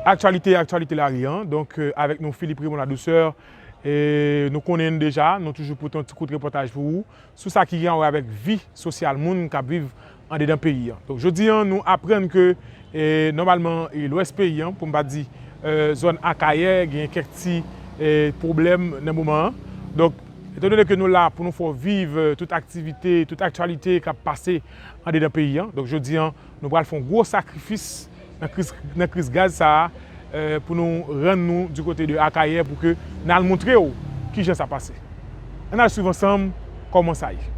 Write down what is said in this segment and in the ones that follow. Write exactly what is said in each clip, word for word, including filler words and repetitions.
Aktyalite, aktyalite lari an. Donk, euh, avèk nou, Philippe Raymond Ladouceur. E nou konnen l deja, nou toujou pote yon ti kout repòtaj pou ou sou sa ki gen a wè avèk vi sosyal moun k ap viv andedan peyi an. Donk, jodi an, nou aprann ke, e, nòmalman, e, lwès peyi an, pou m pa di, e, zòn Akayè, gen kèk ti, e, pwoblèm nan moman an. Donk, etandone ke nou la pou nou fè w viv, e, tout aktivite, tout aktyalite k ap pase andedan peyi an. Donk, jodi an, nou pral fè yon gwo sakrifis nan kriz, nan kriz gaz sa a, e, pou nou rann nou di kote de Akayè pou ke n al montre w kijan sa pase. Ann al swiv ansanm kòman sa ye.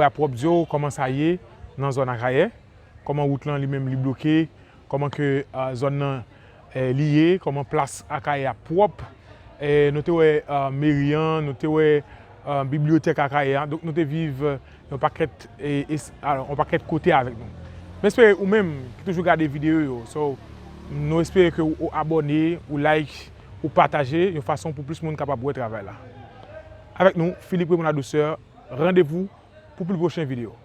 Wè a pwòp di w kòman sa ye nan zòn Akayè, kòman wout lan li menm li bloke, kòman ke zòn nan li ye, kòman plas Akayè a pwòp. Nou te wè meri an, nou te wè bibliyotèk Akayè a. Donk nou te viv yon pakèt, yon pakèt kote avèk nou. M espere ou menm ki toujou gade videyo yo, so, nou espere ke ou abòne, ou like, ou pataje, yon fason pou plis moun kapab wè travay la. Avèk nou, Philippe Raymond Ladouceur, randevou pou pli pwochen videyo.